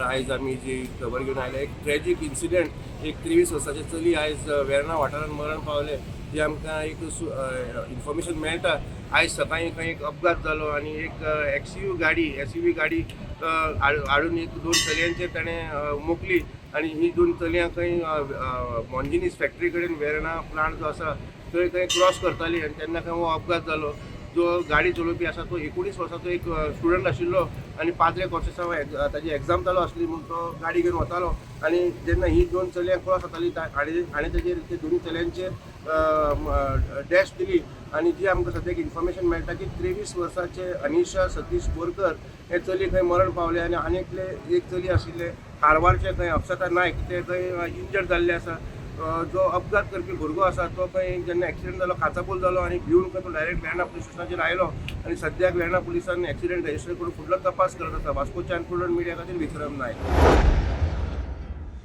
आयज आमी जी खबर घेवन आयल्या, एक ट्रेजीक इन्सिडंट. एक 23 वर्साचे चली आयज वेर्णा वाठारांत मरण पावले. जी आमकां एक इन्फॉर्मेशन मेळटा, आयज सकाळीं खंय एक अपघात जालो आनी एक एक्सयू गाडी, एसयूवी गाडी हाडून एक दोन चलयांचेर ताणें मोखली आनी ही दोन चलयां खंय मोंजिनीस फॅक्टरी कडेन, वेर्णा प्लांट जो आसा थंय खंय क्रॉस करताली आनी तेन्ना खंय हो अपघात जालो. जो गाडी चलोवपी आसा तो 19 वर्साचो एक स्टुडंट आशिल्लो आनी पाद्रे कॉर्सेसांव ताजी एग्जाम चालू आसली म्हूण तो गाडी घेवन वतालो आनी जेन्ना ही दोन चलयां क्रॉस जाताली, हाणें तेजेर, ते दोनूय चलयांचेर डॅश दिली. आनी जी आमकां सद्याक इन्फॉर्मेशन मेळटा की 23 वर्साचे अनिशा सतीश बोरकर हे चली खंय मरण पावले आनी आनी एकले एक चली आशिल्ले कारवारचे खंय अक्षता नायक, ते खंय इंजर्ड जाल्ले आसा. जो अपघात करपी भुरगो आसा तो खंय जेन्ना एक्सिडंट जालो, काचाबूल जालो आनी भिवन खंय तो डायरेक्ट वेर्णा पुलीस स्टेशनाचेर आयलो आनी सद्याक वेर्णा पुलिसान एक्सिडंट रजिस्टर करून फुडलो तपास करत आसा. वास्कोच्या प्रुडंट मिडिया खातीर विक्रम नायक.